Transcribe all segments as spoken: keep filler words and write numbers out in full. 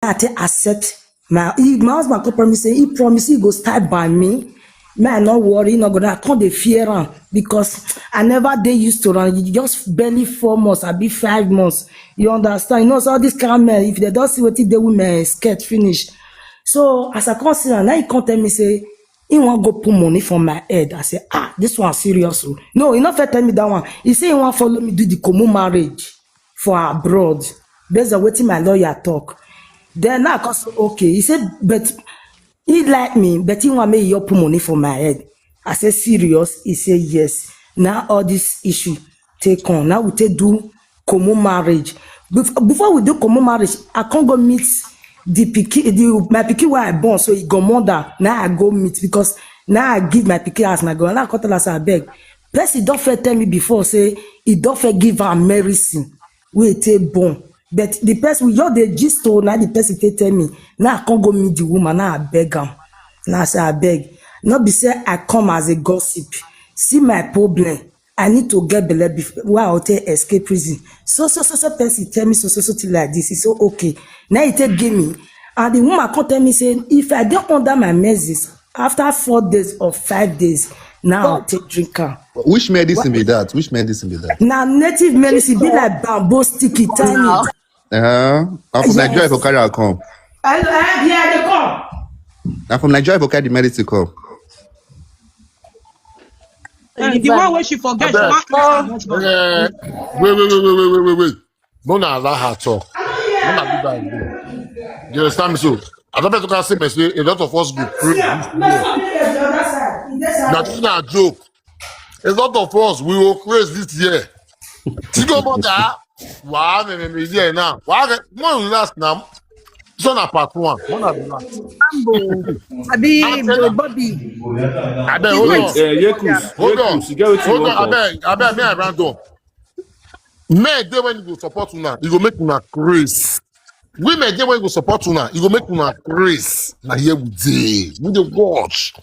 I take accept my he, my husband come promise say he promise he go stand by me. Me, I no worry, no go. I come dey fear am because I never dey used to am. He just barely four months, abi five months. You understand? You know, so all this kind of men, if they don't see wetin dey women skirt finish. So as I come see am, now he come tell me say he wan go put money for my head. I say, ah, this one serious o. No, he no fit tell me that one. He say he wan follow me do the Komu marriage for abroad, based on wetin my lawyer talk. Then now I come say, okay. He say, but he like me, but he wan make he put money for my head. I say, serious? He say, yes. Now all this issue take on. Now we take do Komu marriage. Bef-, before we do Komu marriage, I come go meet the pikin, the, my pikin wey I born, so he go mother. Now I go meet because now I give my pikin as my girl. Now I come tell her say, abeg. Person don first tell me before say he don first give her medicine wey take born. But the person we just dey gist o, na the person take tell me. Now I come go meet the woman, now I beg am. Now I say, abeg. No be say I come as a gossip. See my problem. I need to get belle before wey I go take escape prison. So, so, so, so person tell me so, so, so thing like this. He say, okay. Now he take give me. And the woman come tell me say, if I dey under my menses, after four days or five days, now I take drink am. Which medicine be that? Which medicine be that? Na native medicine be like bamboo stick, e tiny. Uh-huh. Na from Nigeria for carry am come. I, I, yeah, they come. Na from Nigeria for carry the medicine come. Eh, the one wey she forget, she wan ask her husband. Eh, wait, wait, wait, wait, wait, wait, wait, wait. No, na allow her talk. No, na do that again. You understand me? So, I don't talk say, say a lot of us go pray this year. Na this na joke. A lot of us we will praise this year. Tigo mother, wow, me me me here now. Wow, come on, relax now. This one na part one. One na the last. Mambo, abi Bobby. Abeg, hold on. Eh, Yekus, Hold on. Yekus, you get wetin you Hold on. wan talk? Abeg, abeg, may I round up? Men dey when you go support una, you go make una craze. Women dey when you go support una, you go make una craze. Na here we dey. We dey watch.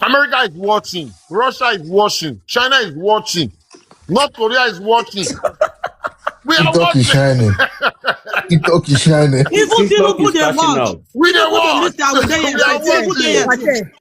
America is watching. Russia is watching. China is watching. North Korea is watching. We are TikTok is watching. Shining. TikTok is Shining. Even Tinubu dey watch. We dey watch. Minister, we dey We are here. Tinubu dey watching. here.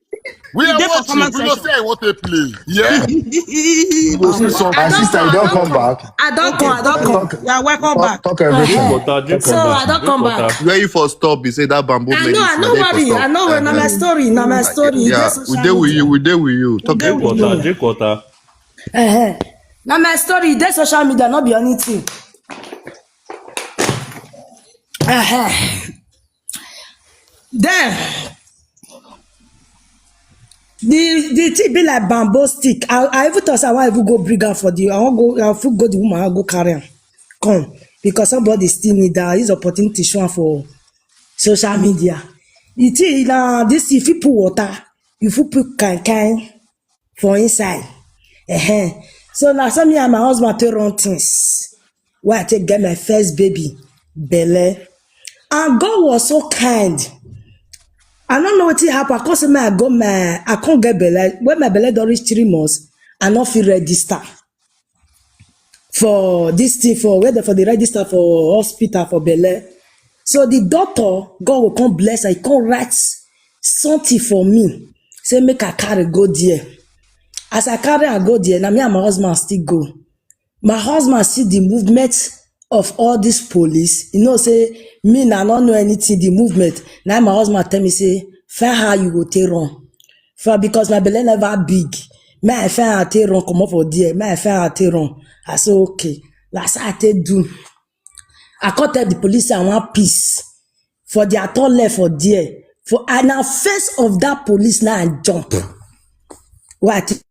We You are dey for watching. comment We go section. say I want to play. Yeah. We go see something. My sister, you don't come back. I don't come, I don't come. Talk, You are welcome talk, back. talk everything. Drink water, drink So water, I don't drink come water. Back. Where you for stop? Be say that bamboo I medicine. know, I know Where you for worry. stop? I know when na my story, na my story. Yeah, we dey with you. We dey with you. Talk Drink everything. Water, drink water. Uh-huh. Na my story, dey social media, no be anything. Uh-huh. Then the the thing be like bamboo stick. I, I even thought I wan even go bring am for the I wan go I fit go the woman I go carry am come because somebody still need that use opportunity show am for social media. The thing na this if you put water, you fit put kind kind for inside. Uh-huh. So na so me and my husband take run things. Where I take get my first baby, belle. And God was so kind. I don't know what happen. I come say my I go my I can't get belle. When my belle don't reach three months, I not feel register for this thing for whether for the register for hospital for belle. So the doctor, God will come bless her, he come write something for me. Say make I carry go there. As I carry her go there, now me and my husband still go. My husband see the movement of all this police. You know, say me na not know anything, the movement. Now my husband tell me, say, find how you go take run. For because my belle never big. Me, I find out take run, come up for there. Me, I find out take run. I say, okay. That's how I take do. I can't tell the police I want peace. For their turn left for there. For and now face of that police now I jump. What?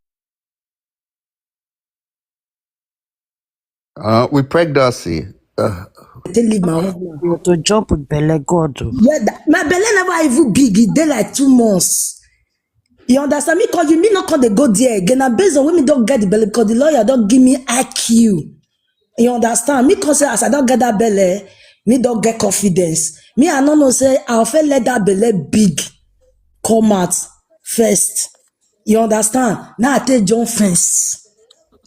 Uh, with pregnancy. Uh, They leave my husband. You to jump with belle God. Oh. Yeah, that, my belle never even big. It dey like two months. You understand me? Cause you me not call the go there again. I based on when me don't get the belle because the lawyer don't give me I Q. You understand me? Cause as I don't get that belle, me don't get confidence. Me I don't know say I'll feel let that belle big come out first. You understand? Now I take jump fence.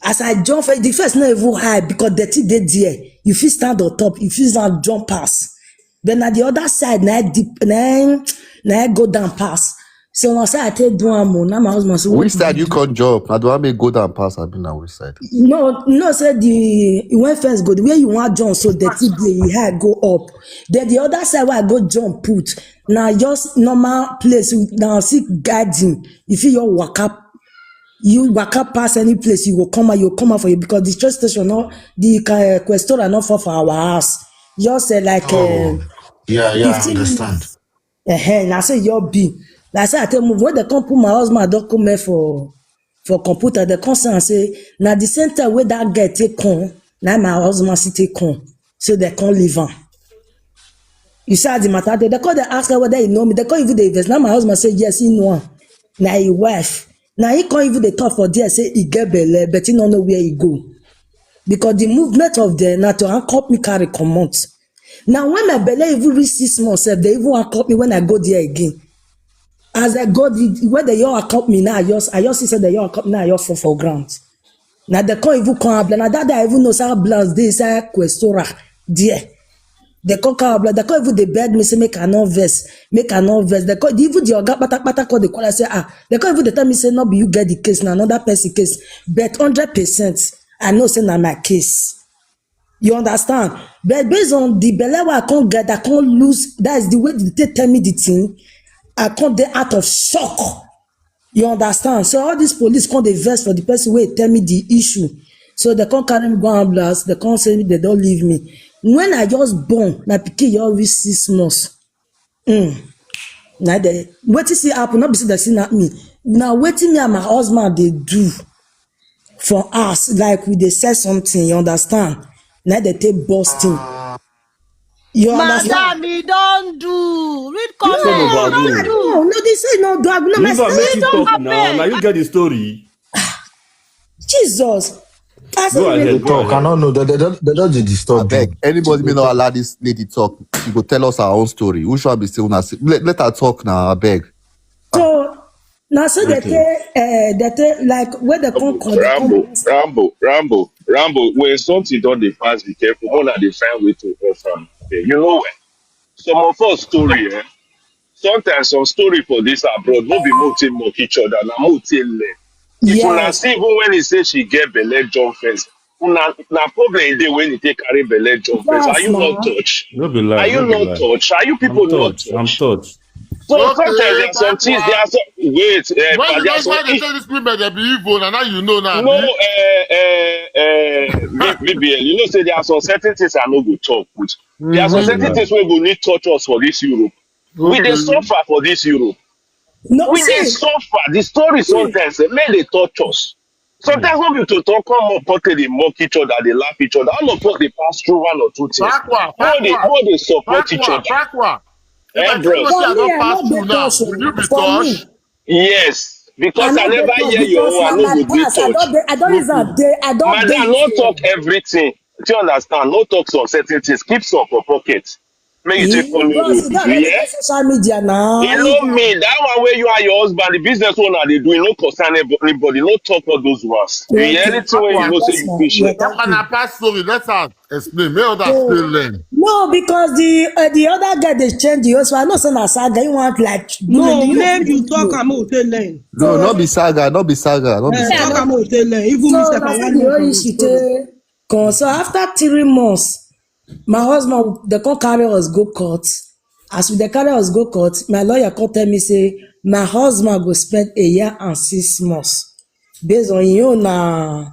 As I jump fence, the fence not even high because the thing dey there. You feel stand on top. You feel stand jump pass. Then na the other side, na e deep, na e, na e go down pass. So na so I take do am o. Now my husband say, "What Which you side dey you do?" Come jump? I do I make go down pass? I been on which side? No, no, say the, you went first go. The way you want jump, so the T D A, you had go up. Then the other side where I go jump put. Now just normal place, now see garden. If you your waka, you waka pass any place, you go come out, you come out for you because the train station, no, the uh, Questora not far for our house. Just say like, Oh, uh, yeah, yeah, I fifteen understand. minutes. Eh, na say your be. Na say I tell move when they come put my husband document for for computer, they come say and say, "Na the same time wey that girl take come, na my husband still take come." So they come leave am. You see how the matter dey? They come dey ask her whether he know me. They come even dey invest. Now my husband say yes, he know am. Na his wife. Now he come even dey talk for there say he get belle, but he no know where he go. Because the movement of them na to handcuff me carry comot. Now when my belle even reach six months, sef, they even handcuff me when I go there again. As I go, the, when they all handcuff me now, I just, I just see say they all handcuff me now, I just fall for ground. Now they can't even come ambulance. Now that day I even know say ambulance dey inside Questora there. They can't come ambulance. They can't even dey beg me say make I no vex, make I no vex. They can't even the oga pata pata call the call. I say ah, they can't even dey tell me say no be you get the case, na another person case. But hundred percent, I know say na my case. You understand? But based on the belle wey I can't get, I can't lose. That is the way they tell me the thing. I can't dey out of shock. You understand? So all these police come dey vex for the person wey tell me the issue. So they can't carry me go ambulance. They can't say they don't leave me. When I just born, my pikin just reach six months. Mm. Now they wetin see happen, not be say they see not me. Now wetin me and my husband they do for us, like we dey sell something, you understand? Now they take busting. You understand? Madam, he don't do. Read This one comment. over He don't do. do. No, no, this is no dog. No, my Leave am make sister. you Don't talk now. abeg. Now you get the story. Jesus. I Go said, ahead. They Go talk. I ahead. Don't know. They, they don't. They don't dey I disturb beg. you. Anybody They may not talk. Allow this lady talk. She go tell us her own story. Who should be still una say? Let, let her talk now. I beg. So now so they Okay. take uh, they take like where they come come they come Rambo, Rambo, Rambo, Rambo. When something don dey pass, be careful. Una dey find way to off am. You know when? Some of us story, eh? Sometimes some story for this abroad, no be mo take mock each other, na mo take learn. If una Yes. See, even when he say she get belle, jump first. Una na problem e dey when he take carry belle, jump first. Are Yes, you not now. Touch? No be Are lie. you No be not lie. Touch? Are you I'm people not Touch. I'm Touch? Touch. So Okay, sometimes there are some things. There Bakwa. Are some wait. Uh, When you there are don't some try to things. Tell this people that be evil, and now you know now, No, abi? Uh, uh, uh, B- B B L. You know, say there are some certain things I no go talk with. There are some No be certain lie. Things wey go need touch us for this Europe. We dey Okay. Suffer for this Europe. No, We dey see, suffer. The story see, sometimes eh, make dey touch us. Hmm. Sometimes when people talk come up, but they mock each other, they laugh each other. All of us they pass through one or two things. Bakwa, More they Bakwa, more they support each Bakwa, other. Bakwa. If Eh, I tell you bros. what for I me, don't I pass not through be now, touched. will you be For me, touched? Yes, I because I not dey never touch hear your because own. I na no my go dey past. I touch. Don't dey, I don't use Okay. am dey, I don't dey Madam, no use talk am. Everything. Do you understand? No talk some certain things. Keep some for pocket. Make you take Eh, follow bros, road. you don't You already hear? dey social media now. You know me. That one where you and your husband, the business owner they do, you no concern anybody. No talk all those ones. You hear? Okay. Anything when you Bakwa, know say Yes, you man. fit share. Yeah, thank Bakwa na you. Pass story. Let us explain. Make others So, still learn. no, because the uh, the other guy they change the host. I know say na saga. You want like do No, you know make the you talk video. Am o take learn. No, So, not be saga, not be saga, not be Eh, saga. Talk Am o take learn. Even me so sef, I that's wan the know whole from issue. story. Take. Come. So after three months, my husband they come carry us go court. As we dey carry us go court, my lawyer come tell me say my husband go spend a year and six months. Based on you na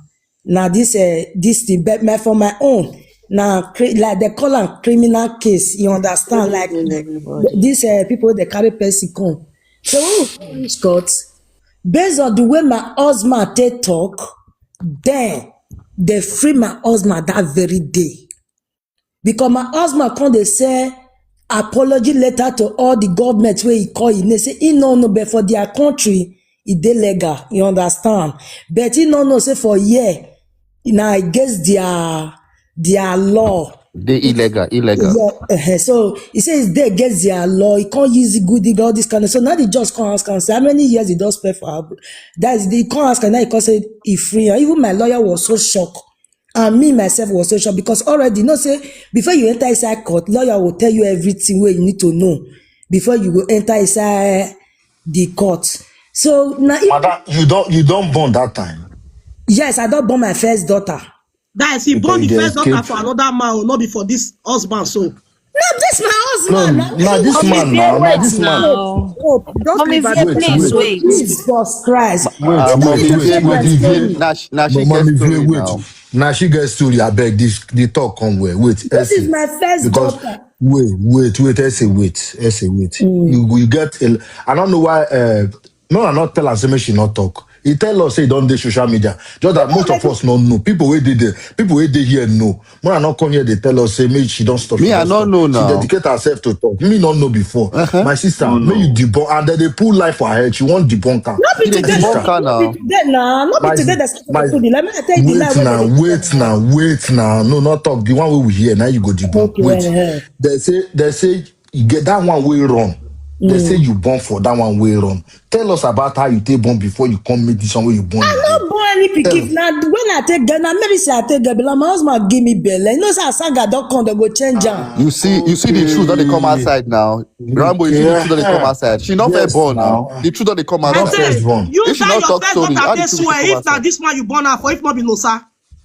na this uh, this thing, but my for my own na cri- like they call am criminal case. You understand? Like th- these uh, people they carry person come. So when we reach court, based on the way my husband take talk, then they free my husband that very day. Because my husband come they say apology letter to all the government where he call in. They say he no no, but for their country, it dey legal. You understand? But he no no say for here, now against their their law. They illegal, illegal. Yeah, uh-huh. So he says they against their law. He can't use it good, all this kind of. So now they just can't ask and say how many years he does pay for her. That's they can't ask and now he can't say he free. And even my lawyer was so shocked. And me myself was so shocked because already you know say before you enter inside court, lawyer will tell you everything wey you need to know before you go enter inside the court. So na if Madam, you don't you don't born that time. Yes, I don born my first daughter. That is, he born the They first daughter escape. For another man, oh, not before this husband. So No, this my No, husband. now this Mommy, man Via, now, now wait this man. now. Hope, just Mommy, leave Via, her. Wait, please wait. wait. Jesus Christ. Wait, Don't mommy, you wait, take my wait, story? wait. Now, she- now she But gets mommy, story wait, wait. now. Now she gets story. I beg this the talk come well. Wait, This is Essie. My first Because daughter. Wait, wait, wait, Essie, wait, Essie, wait. You you get a, I don't know why uh no, I not tell her say make she not talk. He tell us say he don't dey social media. Just that most of us not know. People wey dey there, people wey dey here know. When I not come here, they tell us say make she don't stop. Me, she I don't not stop. Know She now. Dedicate herself to talk. Me not know before. Uh-huh. My sister, may you debunk and then they pull life for her head. She won't debunk her. Not be She dey today. debunk her Not now. be today now. Not be My- today. That's my- let me tell you the Wait lie. now, Wey wait now, wait now. No, not talk. The one we will hear now, you go debunk. Okay, Wait. eh, eh. They say they say you get that one way wrong. They say you born for that one way wrong. Tell us about how you take born before you come meet this one where you born. I no born any pikin. Now when I take girl, now maybe say I take girl, but my husband give me belle. You know say as saga don come, they go change am. You see, you see the truth that they come outside now. Rambo, you see the truth that they come outside. She not Yes, first born now. Now. The truth that they come I outside. Say, First born. You If she that not your talk first story, daughter how the take truth swear. come If outside? Not this man you born her for, if not be no sir.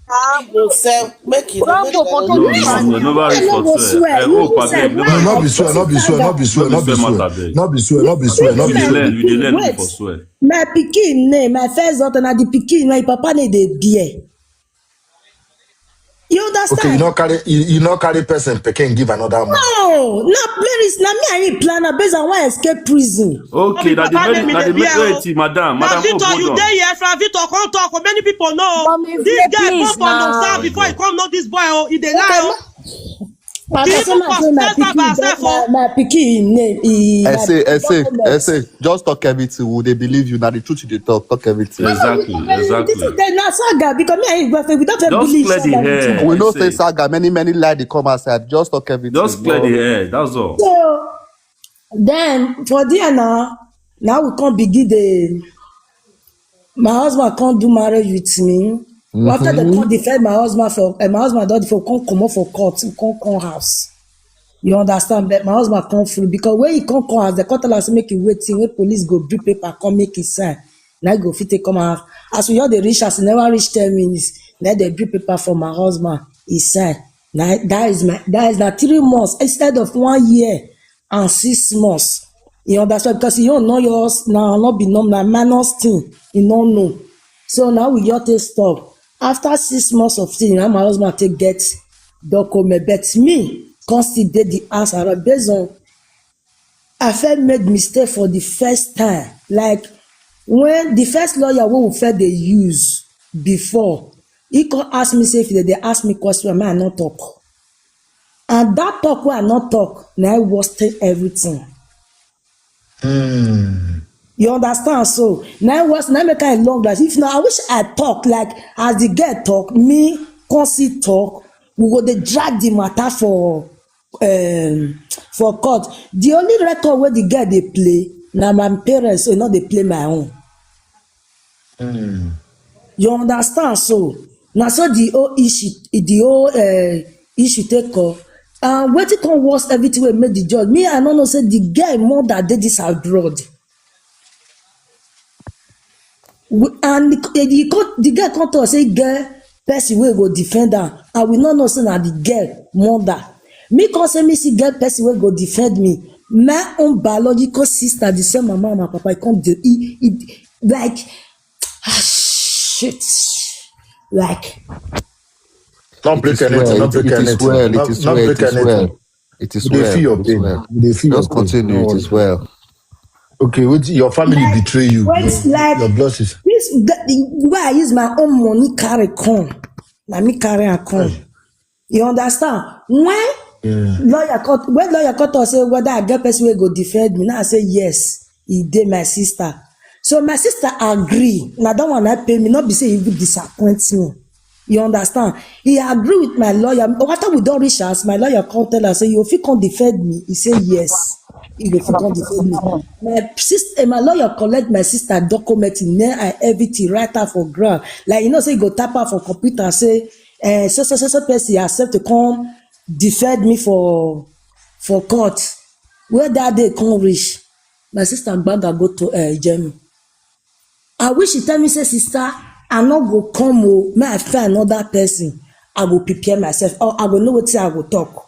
Ah, go sell, make it. Rambo, Make it. for No, no, no, no, never reach for swear. Eh, hope, I beg, No, not be swear, not be swear, not be swear, not be swear, not be swear, not be swear, not be swear, not be swear, not be swear, not be swear. You dey learn, you dey learn for swear. My pikin name, my first daughter, na the pikin, my papa name dey bear. You understand? Okay, you not carry you, you not carry person pikin give another man. No, na Paris, na me I need planner based on why I escape prison. Okay, Mommy, that the Papa, very, let me that the dey very bear, wait, madam, Now, madam, Victor, hold you on. Dey here, Fra Victor, come talk. Many people know. Mommy, This girl please go for no now. sir before he come know this boy. Oh, he dey lie. Oh. I He say even my say my confess am by herself. pikin, my, Oh. my pikin name. He, Essay, my essay, document. Essay. Just talk everything. Will they believe you? Now the truth you dey talk. Talk everything. Exactly, This exactly. is the na saga because me and you go we don't Just believe clear the saga. Hair. We know Essay. Say saga. Many many lie they come outside. Just talk everything. Just clear No. The hair. That's all. So then for there now, now we can't begin the my husband can't do marriage with me. After they can't defend my husband for uh, my husband don't for can't come up for court, he can't come house. You understand? But my husband come free because when he can't come house, they can't tell us make it waiting when police go bring paper, come make it sign. Now go fit take come house. As we all the reach, as never reach ten minutes, let they bring paper for my husband. He sign. Now that is my that is now three months instead of one year and six months. You understand? Because you don't know yours now, not be normal minus thing. You don't know. So now we just take stop. After six months of thing, now my husband take get document. But me, constantly did the answer based on I felt made mistake for the first time. Like when the first lawyer who felt they use before, he could ask me say if they, they ask me question, man, I not talk. And that talk where I not talk, now I wasted everything. You understand? So now I was now make a long glass. If not, I wish I talk like as the girl talk, me, Consi talk, we go dey drag the matter for um for court. The only record where the girl they play, now my parents, so not they play my own. You understand? So now so the whole issue, the whole uh, issue take off. And wetin come worse everything wey make the judge. Me, I no know say the girl mother dey this abroad. We- And the, the, the, co- the girl come talk say girl person wey go defend am. I will not know say na the girl mother. Me come say me see girl person wey go defend me. My own biological sister, the same mama and my papa, he come dey he, he, like ah, shit. Like Not break It is anything. well. Not It, break it is anything. Well. It Not, is not well. Break It is anything. Well. It is You dey well. feel your It is pain. Well. You dey feel Just your pain. Continue. No It worry. Is well. Okay, wait. Your family like, betray you. Wait, Your, like your losses. This the, the way I use my own money carry come. Na me carry am come. You understand? When Yeah. Lawyer cut when lawyer cut us say whether I get person wey go defend me. Now I say yes, he dey my sister. So my sister agree. Now that one I pay me, not be say he will disappoint me. You understand? He agree with my lawyer. After we don't reach us, my lawyer come tell us say you fit come defend me. He say yes. He go fit come defend me. My sister, my lawyer collect my sister document in there and everything, write her for ground. Like you know, say he go tap her for computer and say eh, so so so so person accept to come defend me for for court. Where that day come reach, my sister gbaga go to uh, Germany. I wish she tell me say, "Sister, I no go come o, may I find another person. I go prepare myself, or I go know wetin I go talk."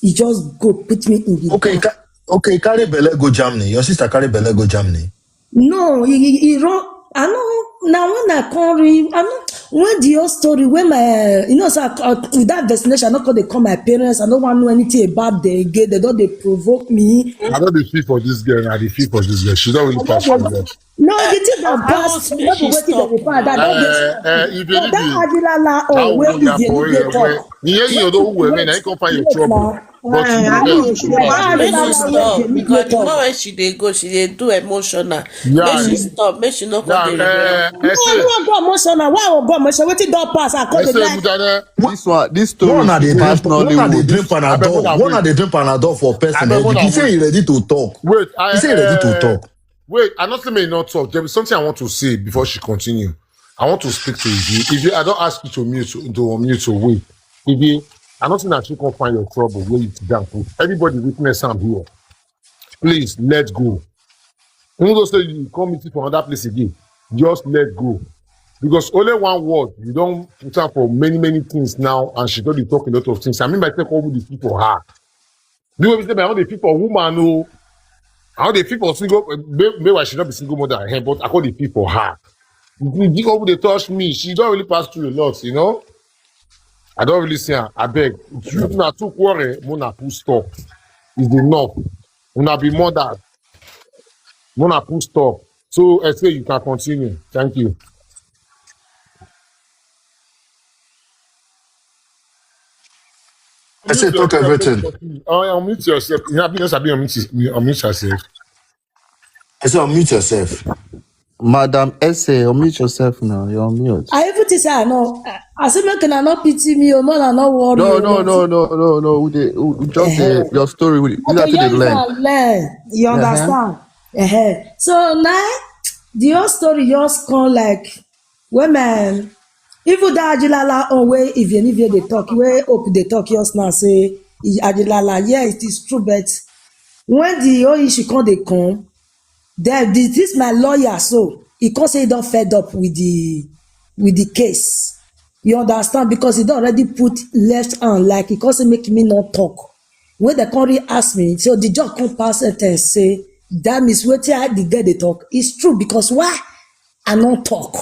He just go put me in the Okay, ca- okay, carry belle go Germany. Your sister carry belle go Germany. No, he, he, he run. I know now when I can't read. I know when the whole story when my uh, you know so I, I, with that destination, I not call they call my parents. I don't want to know anything about them again. They don't they provoke me. I don't dey feel for this girl. I dey feel for this girl. She don't really pass through that. No, the thing that I pass. was Not be she wetin stop. Dem dey find. That don't Uh, uh, if you that need me, Adilala how oh when will you ya dey for need to you? talk. When you ain't you don't wait, man. I come find your trouble. But you I know, know you she know, dey make you she know, stop you because the know. more when she dey go, she dey do emotional. Yeah, Make she you- stop. Make she no Yeah, come dey uh, regret. I No, say, no, go emotional. Why I go emotional? Wetin don pass? I I call the say, line. Mutane, This one, this story. One na dey She drink, pass one na dey Nollywood. drink I beg Panadol. una One na wait. dey drink Panadol for I person beg head. una He say wait. he ready to talk. Wait, I, He say he ready to uh, talk. Wait, I not say may not talk. There is something I want to say before she continue. I want to speak to you. If you, I don't ask you to mute, to unmute, so wait. If you, I don't think that you can find your trouble where you sit down. Everybody witness am here. Please let go. Even though say you come meet it for another place again, just let go. Because only one word, you don't put up for many, many things now, and she don't dey talk a lot of things. I mean, by take over the people for her. Do you understand? I want the people woman, no. I want the people single. May- Meanwhile, she not be single mother, eh, but I call the people her. The people they touch me. She don't really pass through a lot, you know. I don't really see her. I beg. If una two quarrel, mona put stop. It's enough. Una be mother. Mona put stop. So I say you can continue. Thank you. I say talk everything. Oh, unmute yourself. You have been unmute, unmute yourself. I say unmute yourself. Madam Essay, unmute yourself now. You're on mute. I even think say I know. I say make una no pity me, o, make una no worry. No, O, no, but no, no, no, no. We, dey, we we just say your story. We, we Okay, have to dey you learn. can learn. You Uh-huh. understand? Uh-huh. So now the whole story just come like when my even that Ajilala on way if you if you dey talk, where hope dey talk just now say Ajilala, yeah, it is true, but when the whole issue come dey come, then this, this my lawyer, so he come say he don't fed up with the with the case. You understand? Because he don't already put left hand, like he come say make me not talk. When they come re ask me, so the judge come pass sentence say that means what I did get the talk. It's true because why I not talk.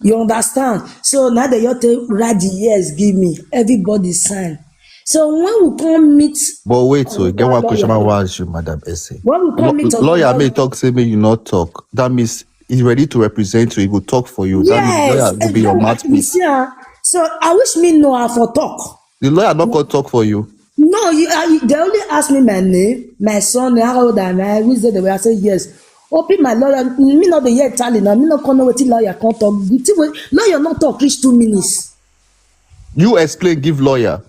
You understand? So now they just take write the yes, give me everybody sign. So when we come meet, But wait, so on get that one question I lawyer, want ask you, Madam Essay. When we come meet on Lawyer that may lawyer, talk say may you not talk. That means he's ready to represent you. He will talk for you. That means yes, lawyer will be your exactly. You mouthpiece. See, ah, so I wish me know how for talk. The lawyer not gonna talk for you. No, you, I, they only ask me my name, my son, how old am I, which day they were. I say yes. Open my lawyer, me not the year tally now. Me not come know wetin lawyer come talk. The thing wey lawyer not talk reach two minutes. You explain, give lawyer.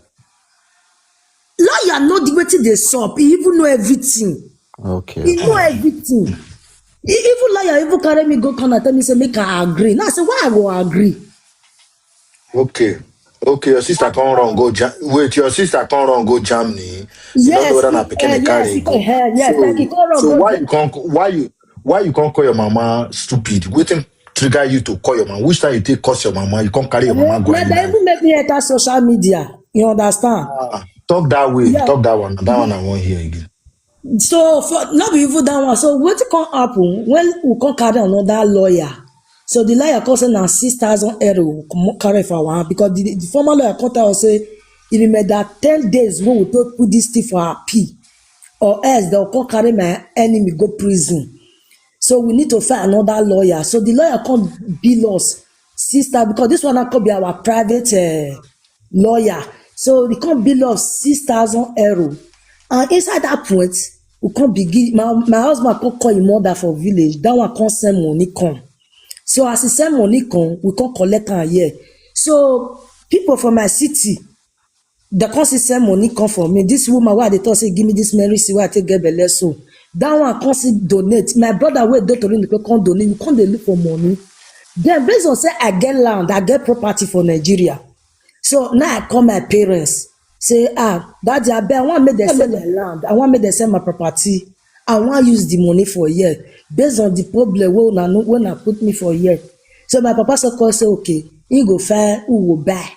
Lawyer know the wetin dey sup. He even know everything. Okay. He know everything. He even lawyer even carry me go corner tell me say make I agree. Now I say why I go agree? Okay. Okay, your sister can't run go Jam- wait, your sister can't run go Germany. You don't know Yes, whether he, na picking uh, the carry yes, go. uh, yes, like he So, can't run so go why there. You can't why you why you can't call your mama stupid? Waiting trigger you to call your mama. Which time you take curse your mama, you can't carry your mama go Now they anywhere. Even make me enter social media. You understand? Ah, talk that way. Yeah. Talk that one. That one I won't hear again. So for not be even that one. So what can happen when we can carry another lawyer? So the lawyer come say na six thousand euro we come carry for one because the, the former lawyer come tell us say if you make that ten days when we take put this thing for appeal, or else they'll come carry my enemy go prison. So we need to find another lawyer. So the lawyer can't bill us sister because this one could be our private uh, lawyer. So they can't bill us six thousand euro. And inside that point, we can't begin. My, my husband can't call him mother for village. That one can't send money come. So as he send money come, we can't collect am here. So people from my city, they can't see send money come for me. This woman why they talk say give me this Mary see where I take get belle so. That one can't see donate. My brother where dey Toronto can't donate. You can't dey look for money. Then, based on say I get land, I get property for Nigeria. So now I call my parents, say, "Ah, daddy, I beg, I want make them sell my land. I want make them sell my property. I want use the money for here. Based on the problem wey una know, wey una put me for here." So my papa so call say, "Okay, he go find who go buy."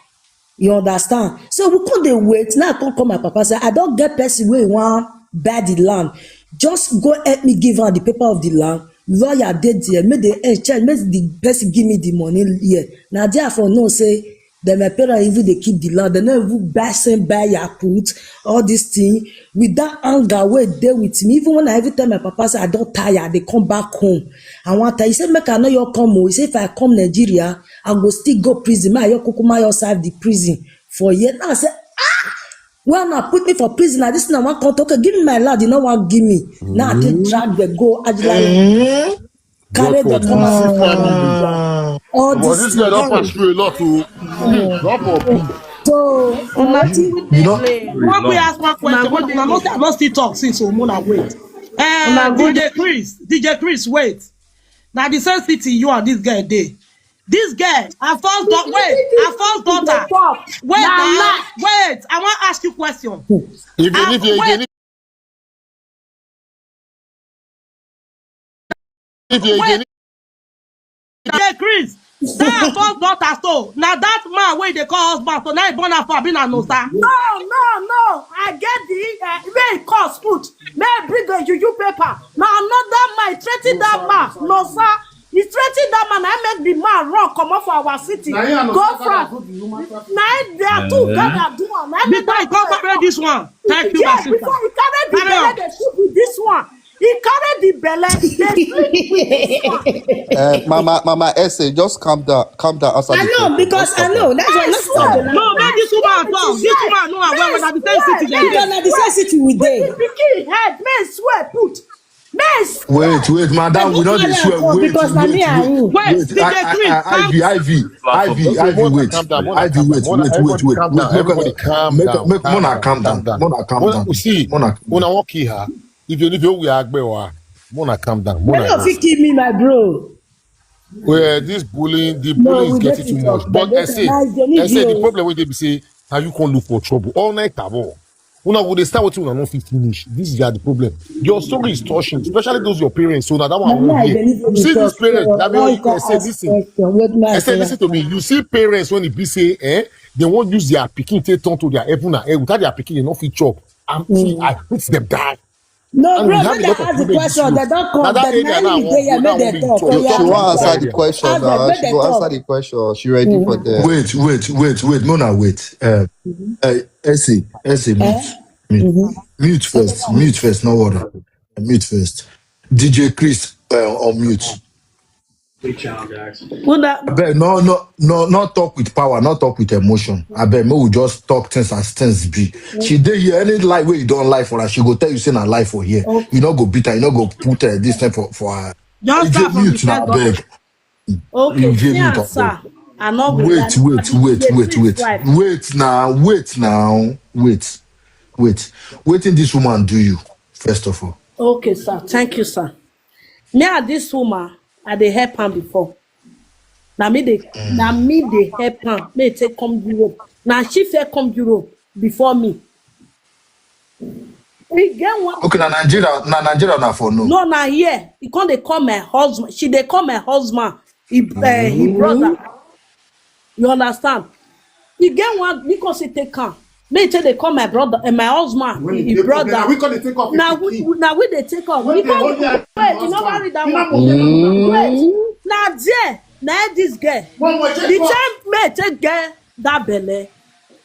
You understand? So we come dey wait. Now I come call my papa say, "I don get person wey wan buy the land. Just go help me give am the paper of the land. Lawyer dey there, make the exchange, make the person give me the money here." Now therefore know say dem, my parents even dey keep the land. Dem no even buy, same buy Yakut, all this thing. With that anger wey dey with me, even when I even tell my papa say I don tire, I dey come back home. I wan tire. He say make I no your come o. He say if I come Nigeria, I go still go prison. Make I your kukuma your serve the prison for here. Now I say, "Ah, well, now put me for prison. Now this thing I wan come talk. Give me my land. You no wan give me." Now I take drag the go. I just like carry the come out. All this girl don pass through a lot o. Drop up. So una think you know, make we ask one question. Wait, una no, I no still talk since o. Mona wait. Eh, D J Chris, D J Chris, wait. Now the same city you and this girl dey. This girl, her first daughter, wait, her first daughter. Wait now, wait. I wan ask you question. If you, if you, wait. If you, if you, Hey, Chris, that her first daughter so, now that man wey dey call husband so, now he born her for Abina no sir. No, no, no. I get the uh, way he calls put. May I bring a juju paper. Now another man threaten that man. No sir. He threaten that man. I make the man run come off for our city. Go France. Now they are two gather do am. Before he come marry this one. Thank you, my sister. Before he carry the belle, they sleep with this one. He carry the belle, they sleep with this one. Uh, Mama, Mama Essay, just calm down, calm down. Answer I know because I know. That's why I swear. No, make this woman talk. This woman know her well. When I be same city, because na the same city we dey. Pikin head, may swear put. May swear. Wait, wait, madam, we don't dey swear. Wait, because na me and you. Wait, wait, D J Chris, I, I, I, Ivy, Ivy, Ivy, Ivy, wait, Ivy, wait, wait, wait, wait, wait. Make, make, make Mona calm down. Mona calm down. See, Mona, Mona won't kill her. If you leave your way, Agbewa, Mona, calm down. Mona, you fit kill me, my bro. Well, this bullying, the bullying is getting too much. But I say, I say the problem with them say, now you can't look for trouble all night at all. Una go dey start wetin una no fit finish. This is the problem. Your story is touching, especially those your parents. So now that one won't hear. You see this parents, that be all you can say. Listen, I say, listen to me. You see parents when they be say, eh, they won't use their pikin take turn to their heaven and earth. Without their pikin, they no fit chop. And see, I put them die. No, bro, make dem ask the question. They don't come. That area now, they make them talk. She won't answer the question now. She go answer the question. She ready for that. Wait, wait, wait, wait. Mona, wait. Uh, uh, Essay, Essay, mute. Mute. Mute first. Mute first. No worry. Mute first. D J Chris, uh, on mute. Una abeg, no, no, no, not talk with power, not talk with emotion. Abeg, make we just talk things as things be. She dey here, any lie wey you don lie for her, she go tell you say na lie for here. You no go beat her, you no go put, uh, this thing for, for her. Just start from the first. Abeg. Okay, see am, sir. I no go lie. Wait, wait, wait, wait, wait. Wait now, wait now, wait, wait. Wetin this woman do you, first of all? Okay, sir. Thank you, sir. Me and this woman, I dey help am before. Na me dey, na me dey help am. Me take come Europe. Na she first come Europe before me. E get one. Okay, na Nigeria, na Nigeria na for no. No, na here. He come dey call my husband. She dey call my husband. He, uh, he brother. You understand? E get one because he take am. Me take dey call my brother and my husband. He brother. Now we come dey take off. Now we, now we dey take off. He come wait. You never read that one. Wait. Now there, now this girl. The time me take get that belle.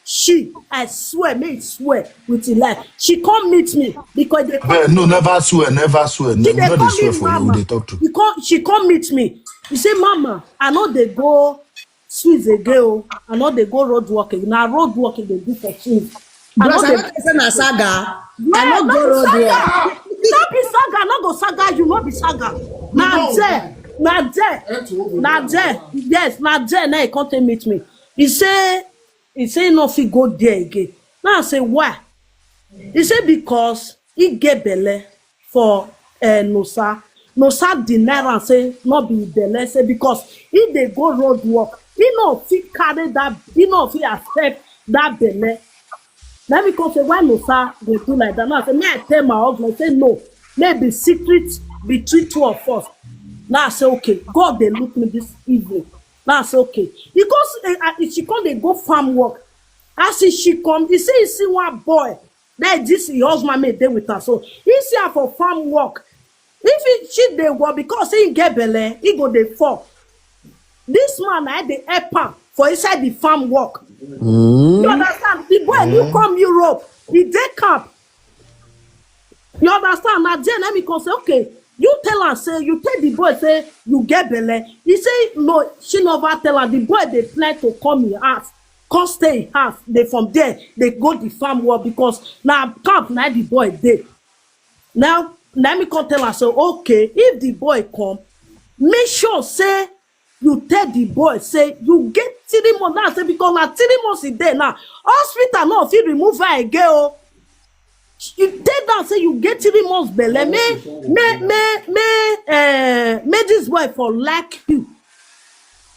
She, I swear, me swear with the life. She come meet me because they come. No, never swear, never swear. No, we no dey swear for you. We dey talk to. She come meet me. You say, "Mama, I no dey go Swiss again o. I no dey go road work again. Na road work dey do for Swiss." I no dey say na saga. I no go road work. No be saga, no go saga you, no be saga. Na there, na there, na there. Yes, na there. Now he come take meet me. He say, he say he no fit go there again. Now I say, "Why?" He say because he get belle for, eh, Nosa. Nosa deny am say no be belle, say because he dey go road work, he no fit carry that, he no fit accept that belle. Na me come say, "Why Nosa dey do like that?" Now I say, "May I tell my husband?" Say, "No, maybe secret between two of us." Now I say, "Okay, God dey look me this evening." Now I say, "Okay." He come say, uh, she come dey go farm work. As he, she come, he say he see one boy. That this him husband mate dey with her. So he see her for farm work. If he, she dey work, because he get belle, he go dey fall. This man na dey help am for inside the farm work. You understand? The boy, you come Europe, he dey camp. You understand? Na there na me come say, "Okay, you tell am say, you tell the boy say you get belle." He say, "No, she never tell am." The boy dey plan to come him house, come stay him house. They from there, they go the farm work because na camp na the boy dey. Now, na me come tell am say, "Okay, if the boy come, make sure say you tell the boy say you get three months." Now I say, "Because na three months e dey now, hospital no fit remove her again o." You tell am say you get three months belle, may may may may uh, may this boy for like you.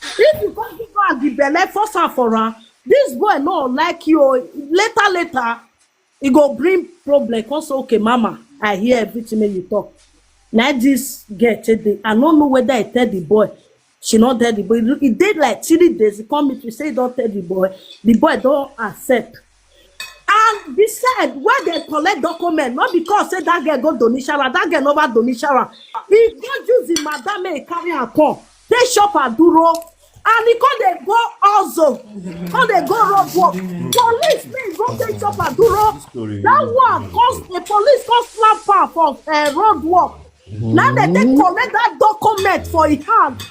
If you come give am the belle, force am for am, this boy no like you o. Later, later, e go bring problem. Come say, "Okay, mama, I hear everything wey you talk." Na this girl take dey, I no know whether I tell the boy. She no tell the boy. E dey like three days. He come meet me say he don tell the boy. The boy don accept. And beside, where they collect document, not because say that girl go Donishara, that girl never Donishara. He go use the madam, may carry her come. They shop at Duro. And he come dey go also. Come dey go road work. Police may go take shop at Duro. That one, cause the police come slap her for uh, road work. Now they take collect that document for his hand.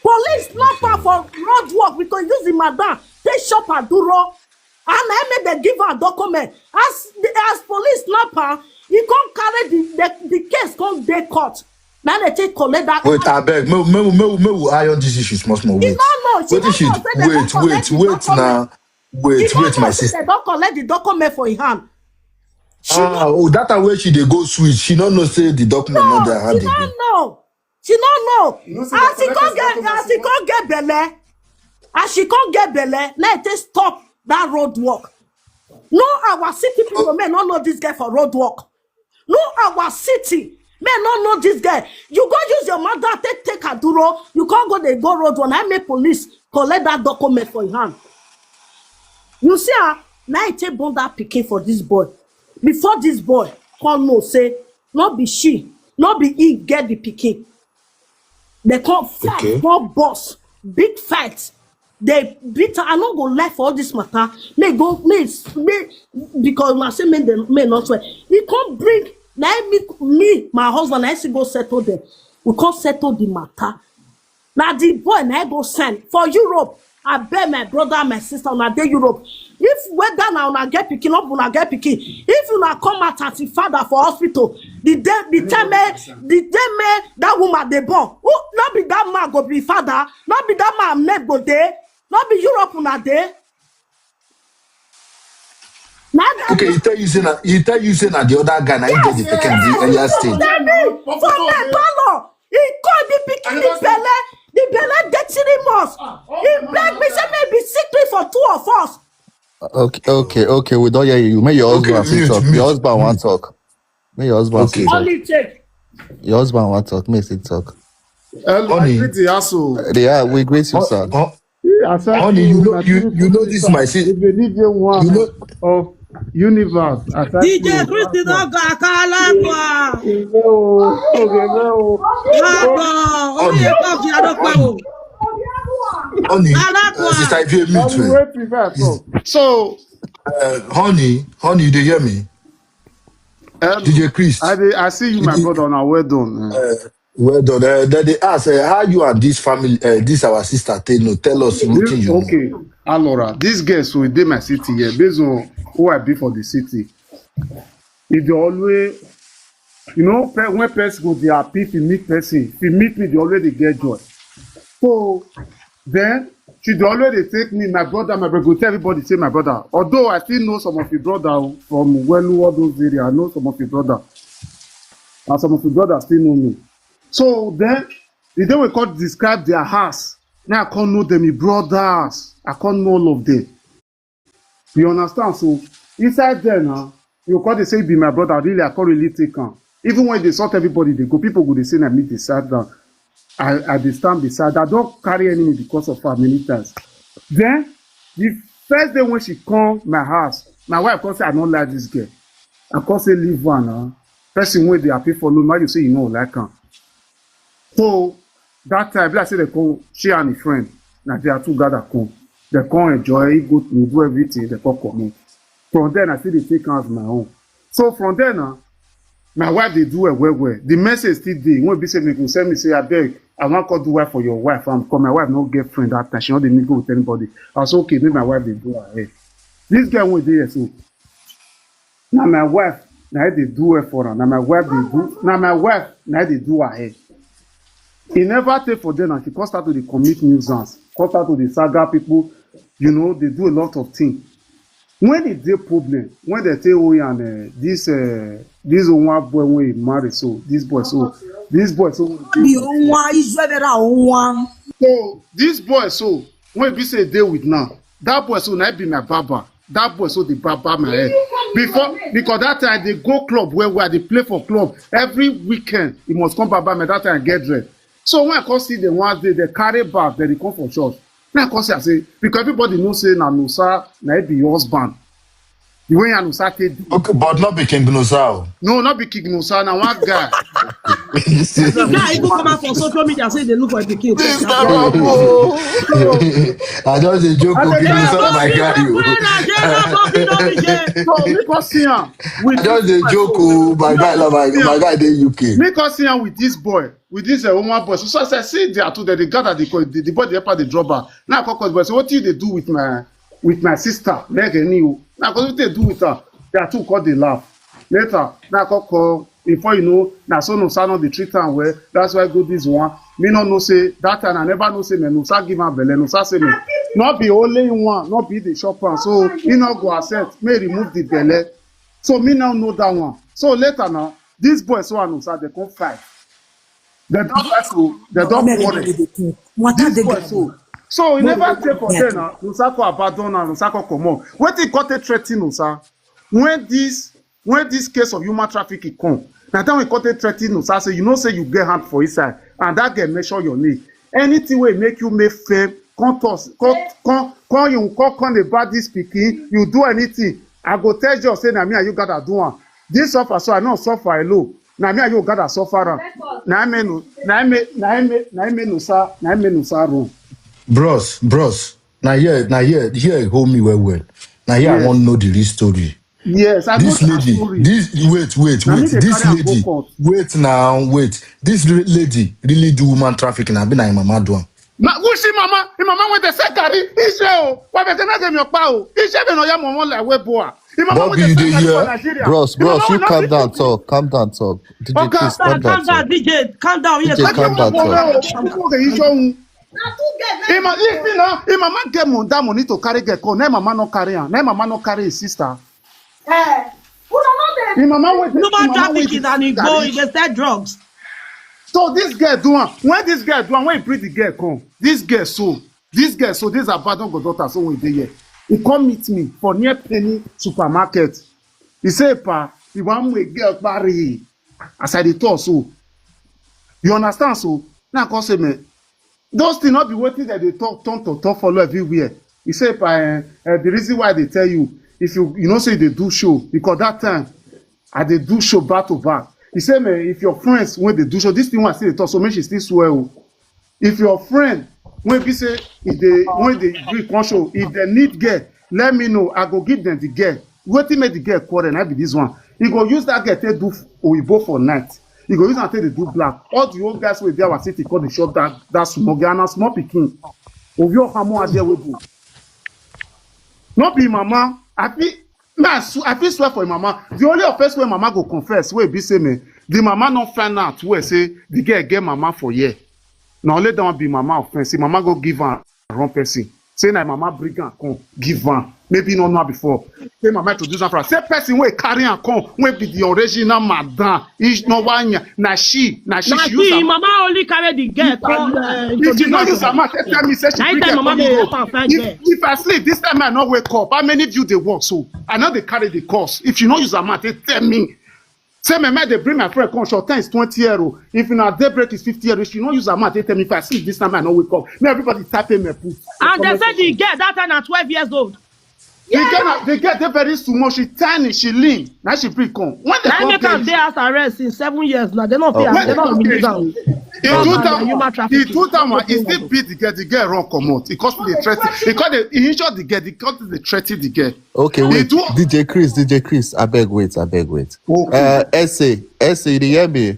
Police slap her for road work because use the madam take shop at Duro. And I made them give her document. As the, as police slap her, he come carry the, the, the case come dey court. Now they take collect that. Wait, I beg. Me, me, me, me will iron this issue small, small. She wait. Don't know. She wait, don't she, know. Wait, wait, wait now. Wait, wait, my sister. They don't collect the document for his hand. She ah, oh, that time where she dey go switch, she no know say the document no, not there. She don't know. She no know. You know as she come get, as she come get belle, as she come get belle, let it stop that road work. No, our city people may not know this girl for road work. No, our city may not know this girl. You go use your mother take take Aduro. You can't go they go road work. I make police collect that document for your hand. You see, ah, now I take born that pikin for this boy. Before this boy come know say no be she, no be he get the pikin. They come fight, okay. Come boss, big fight. They beat her. I no go lie for all this matter. May go may may because I say may they may not swear. He come bring now me me my husband. I see go settle them. We come settle the matter. Now the boy now go send for Europe. I beg my brother, my sister, una dey Europe. If whether na una get pikin, not una get pikin. If una come out as a father for hospital, the day, the time, eh, the day, eh, that woman dey born. Who not be that man go be father? Not be that man make go dey. Not be Europe una dey. Okay, he tell you say na he tell you say na the other guy na him get the pikin the earlier stage. Tell me for my parlor. He call the pikin the belle. The belle dey three months. He beg me say maybe sick me for two of us. Okay, okay, okay. We don't hear you. May your husband okay, mute, talk. Mute. Your husband want talk. May your husband okay. Talk. Only take. Your husband want talk. May he talk. Hello, honey. I greet you, Asu. Yeah, we greet you, sir. Honey, you know, you, you know this is my sister. You know, of universe. D J Christy don go akala kwa. Ebe o, ebe o. Abo, o ye ko ki ado pa o. Honey, sister, if you mute me. So, uh, honey, honey, you dey hear me? Um, D J Chris. I, dey, I see you, my brother. Now, well done. Uh, Well done. Uh, then they ask uh, how you and this family, uh, this our sister Teno, tell us what you know. Okay, Alora, this girl, so they my city here, based on who I be for the city. If they always, you know, when person go, they are if you meet person, if you meet me, they already get joy. So then she dey always dey take me, my brother, my brother, go tell everybody say my brother. Although I still know some of your brother from Welu, all those areas, I know some of your brother. And some of the brothers still know me. So then, the day we come describe their house, now I come know them, my brothers. I come know all of them. You understand? So inside there now, you come dey say, "Be my brother." Really, I come really take am. Even when they sort everybody, they go, people go, they say, "Na me dey sat down." I, I dey stand beside. I don't carry enemy because of her many times. Then, the first day when she come my house, my wife come say, "I don't like this girl." I come say, "Leave one now." Person wey dey happy for no, now you say you no like am. So that time, like I say, they come, she and a friend, now they are two gather come. They come enjoy, eat good, we do everything, they come comot. From then, I still dey take am as my own. So from then now, my wife dey do well, well, well. The message still dey. When be say make you send me, say, "Abeg, I wan come do wife for your wife." And because my wife no get friend that time, she no dey mingle with anybody. I say, "Okay, make my wife dey do her hair." This girl wey dey here so, na my wife, na I dey do hair for her. Na my wife dey do, na my wife, na I dey do her hair. E never take for then, and she come start to dey commit nuisance, come start to dey saga people, you know, they do a lot of things. When e dey problem, when they take, "Oh, and uh, this uh, this one boy wey marry, so this boy, so this boy, so." Be one, Israel, one. So this boy, so when be say dey with now, that boy, so na be my barber. That boy, so the barber my head. Before, because that time they go club where, where they play for club every weekend. He must come barber me. That time I get dress. So when I come see them one day, they carry bag, then they come for church. Now I come see, I say, because everybody know say na Nosa, na it be your husband. The way Nosa take do. Okay, but not be King Nosa. No, not be King Nosa, na one guy. The guy even come out for social media say they look like the king. This na wrong o. I just dey joke, I okay, dey Nosa, my guy o. So we come see him. I just dey joke o, my guy, like, my, my guy dey U K. Me come see him with this boy, with this uh, woman boy. So, so I say, "See, they are two, they gather, they call the, the boy, the helper, the drop her." Now I come call the boy, say, "What do you dey do with my, with my sister?" Like any o. Now, "What they do with her?" They are two call, they laugh. Later, now I come call, before you know, na so Nosa no dey treat am well. That's why go this one. Me no know say that time, I never know say me Nosa give am belle. Nosa say me, "No be only one, no be the shop am." So he no go accept. Me remove the belle. So me now know that one. So later now, this boy so and Nosa, they come fight. They don't fight, so they don't quarrel. This boy so. So he never take for there now. Nosa come abandon am, Nosa come comot. Wetin come take threaten Nosa? When this, when this case of human trafficking come, na that we come take threaten Nosa, say, "You know say you get hand for inside, and that girl mention your name. Anything wey make you make fame, come talk, come, come, come, you come, come about this pikin, you do anything, I go tell you say na me and you gather do am. This suffer, so I no suffer alone. Na me and you gather suffer am." Na me no, na me, na me, na me Nosa, na me Nosa run. Bros, bros, now here, now here, here hold me well, well. Now here I Yes. want to know the real story. Yes, I This know that lady, story. This, wait, wait, Na me wait. dey This carry am go lady, court. Wait now, wait. This re- lady really do woman trafficking. I be na im mama do am. Na who she mama? Im mama wey dey sell garri. Ise o. Wa be na dem your pa o. Ise be no ya mama like we boa. Im mama Bob, wey dey you sell dey garri for hear? Nigeria. Bros, Im mama bros, wey you no calm fit down, cook. Talk, calm down, talk. D J, Oga, please calm Calm down, down, Talk. D J. Calm down. Yes, D J, calm calm down. down, Talk. People dey use your own. Im ma-, listen now, im mama get money, that money to carry girl come. Na im mama no carry am. Na im mama no carry his sister. Eh, una no dey Im mama wey dey, im Human mama wey trafficking dey and Igbo, garri. e dey sell drugs. So this girl do am. When this girl do am, when he bring the girl come, this girl so, this girl so, this abandoned goddaughter so wey dey here, he come meet me for near Penny supermarket. He say, "Pa, he wan make girl marry." As I dey talk so, you understand? So now I come say, "Man, those things not be wetin dem dey talk, turn to talk, follow everywhere." He say, "Pa, eh, eh, the reason why I dey tell you, if you, you know say you dey do show, because that time I dey do show back to back." He say, "Man, if your friends wey dey do show, this thing wey I still dey talk, so make she still swear o. If your friend wey be say e dey, wey dey gree come show, if dem need girl, let me know. I go give dem the girl." Wetin make the girl quarrel? Na be this one. He go use that girl take do oyibo for night. He go use am take dey do black. All the old guys wey dey our city come dey shop that, that small girl, na small pikin. Ovi Ohamo Adewebu. No be mama. I fit, me, I sw-, I fit swear for im mama. The only offense wey mama go confess, wey be say me, the mama no find out wey say the girl get mama for here. Na only that one be mama offense. The mama go give am wrong person. Say na mama bring am come give am. Maybe you no know am before. Say mama introduce am for am. Say person wey carry am come, wey be the original madam. Is no one ya. Na she, na she, Na she use she, am. mama only carry the girl If I, come. Uh, if you no introduce use her. am, mouth, tell me say she Na bring tell her mama come make Europe. help am find If girl. if I sleep this time, I no wake up. How many view dey work? So I no dey carry the cost. If you no use am, mouth, tell me. Say my man dey bring my friend come. Short time is twenty euro. If na daybreak is fifty euro. If you no use am, mouth, tell me. If I sleep this time, I no wake up. May everybody type in my put. And they say the girl that time na twelve years old. The girl, na- the girl dey very small. She tiny, she lean. Now she bring come. When they Na come make am pay, dey house arrest since seven years now. They no pay Oh. am. when They they no come pay, release am. he No, do no, that human one. He trafficking. Do that one. He No, still no. Beat the girl. The girl run comot. He come dey threaten. He come dey. He injure the girl. He come dey threaten the girl. Okay, He wait. do. D J Chris, D J Chris, I beg wait, I beg wait. Okay. Uh, S A, S A, you dey hear me?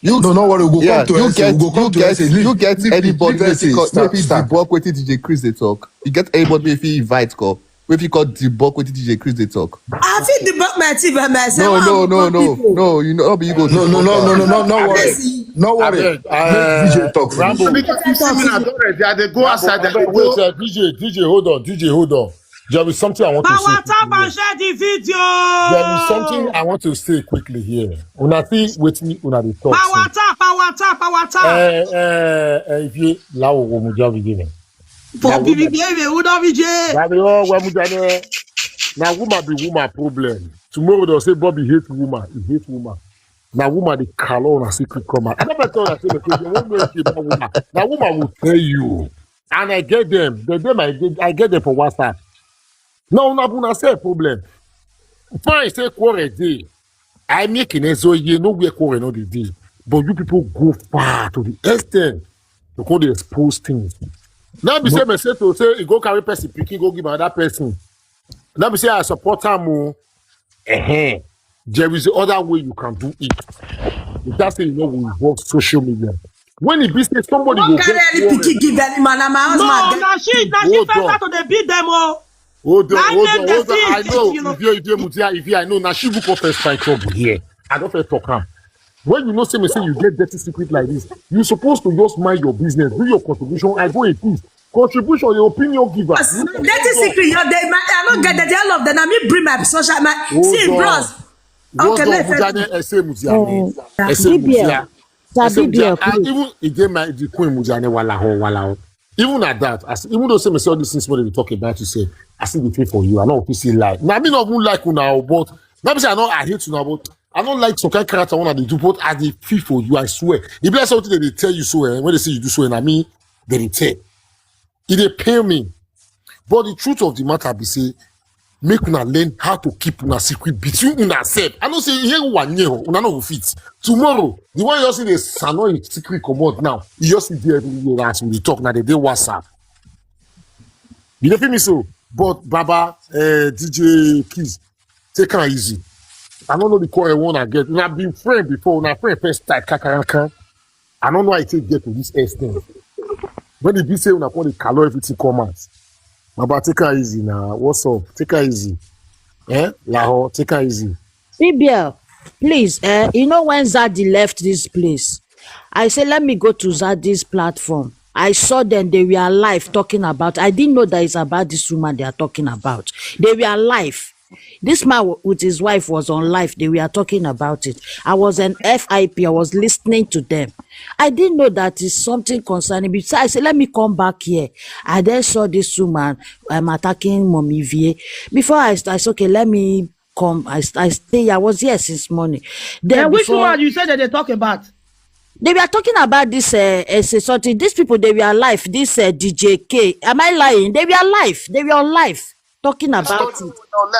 You No, no worry. We go yeah, come to you S A. get We go come you to get S A. Leave, you get leave, anybody leave wey S A. fit call- Stop, wey fit stop. Debunk wetin D J Chris dey talk. You get anybody wey fit invite call. Wey fit call debunk wetin D J Chris dey talk. I fit debunk my team by myself. No, I no, will no, call no, people. No. You no be go. No, no, no, no, no, no, no worry. Honestly. No worry. Abeg, Make D J uh, talk, please. Rambo. Because you see me now, don't ready. I dey go outside. I dey Abeg, wait, go. Uh, D J, D J, hold on. D J, hold on. There is something I want to say. Power tap and Quickly. Share the video. There is something I want to say quickly here. Una see wetin una dey talk. Power Since. Tap, power tap, power tap. Eh, eh, eh, if you lawo wo mu jabi gini. For B B B, we don't be J. Jabi wo wo mu jane. Na woman be woman problem. Tomorrow they'll say Bobby hate woman. He hate woman. Na woman dey color una secret come out. I never tell una say because they won't know anything about woman. Na woman will tell you. And I get them. They, they might, I get them for WhatsApp. No, una una say problem. Fine, say quarrel dey. I make an ezo ye no where quarrel no dey dey. But you people go far to the extent to go dey expose things. Now be say me say to say you go carry person pikin go give another person. Now be say I support am o. Ehen. There is the other way you can do it. Without say you know we involve social media. When e be say somebody No go carry get any quarrel, pikin give any man. Na my No, husband. na she, na she Hold first on. Start to dey beat them all. Hold on, Na hold dem on, dey hold on. I see, know. you know. If you, if you, Mutia, if you, I know. Now she book up first fight trouble here. I don't first talk am. When you know, say me say you get dirty secret like this, you supposed to just mind your business, do your contribution. I go in peace. Contribution, your opinion giver. Dirty secret. Your day, my, I don't get that. All of them. I mean, bring my social. My Hold see, on. bros. Hold Okay, on, let me Mutia, first. eh, say Mutia. Eh, Eh, say B B L, Mutia. Sir I say, B B L, Mutia, I, please. Even again, my the queen Mutia ne wala ho wala ho. Even at that, as even though say me say all these things what they talk about, you say I still dey pray for you. I know if you see lie. Now I mean, I won't like una, but not be say I know I hate una, but I don't like some kind of character one of the do. But I dey feel for you. I swear, if there's something that they tell you so, eh, when they say you do so, and I mean, they dey tell. It dey pain me. But the truth of the matter be say, make una learn how to keep una secret between una self. I know say here one year, una no go fit. Tomorrow, the one you see the Sanoy secret come out now. You just see there everywhere as we dey talk now. They dey WhatsApp. You dey feel me so? But Baba, uh, D J Kiss, take am easy. I don't know the quarrel one I get. Una been friend before. Una friend first start kakarankan. I don't know how it take get to this extent. When they be say una come dey color everything come out. Baba, take her easy now. What's up? Take her easy. Eh? Lahore, take her easy. B B L, please, eh, you know when Zaddy left this place, I say, let me go to Zaddy's platform. I saw them, they were live talking about, I didn't know that it's about this woman they are talking about. They were live. This man w- with his wife was on live. They were talking about it. I was an F I P. I was listening to them. I didn't know that is something concerning me. So I said, let me come back here. I then saw this woman um, attacking Mommy Vie. Before I, I said, okay, let me come. I, I stay. I was here since morning. Then And which before, woman you said that they talk about? They were talking about this uh, uh, say something. These people, they were live. This uh, D J K. Am I lying? They were live. They were on live talking about it.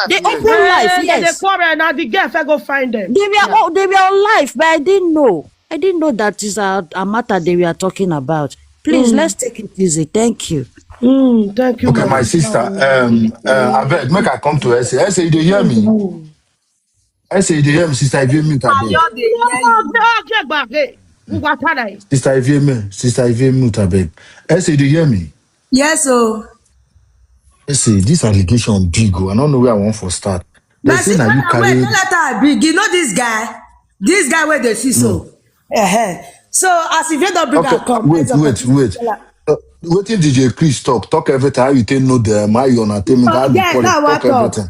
They open Eh, live. they dey Yes. Quarrel now. The girl first go find them. They were all, they were on live, but I didn't know. I didn't know that is a, a matter they were talking about. Please, let's take it easy. Thank you. Mm, thank you. Okay, Ma. My sister. Um, uh, I beg, make I come to S A. S A, you dey hear me? S A, you dey hear me, sister? If you mute, I beg. Oh, oh, oh, oh, oh, oh, oh, oh. Sister Ivieme, Sister Ivieme, mute, I beg. S A, you dey hear me? Yes, so. S A, this allegation big o. I don't know where I want for start. They My say sister, now you wait, carry. Don't let her big. You know this guy? This guy where they see so. Uh-huh. So as if you don't bring Okay, her come. wait, Let's wait, go. Wait. Uh, Wetin D J Chris talk, talk everything. How you take know them? How you entertainment? How you call it? Talk everything.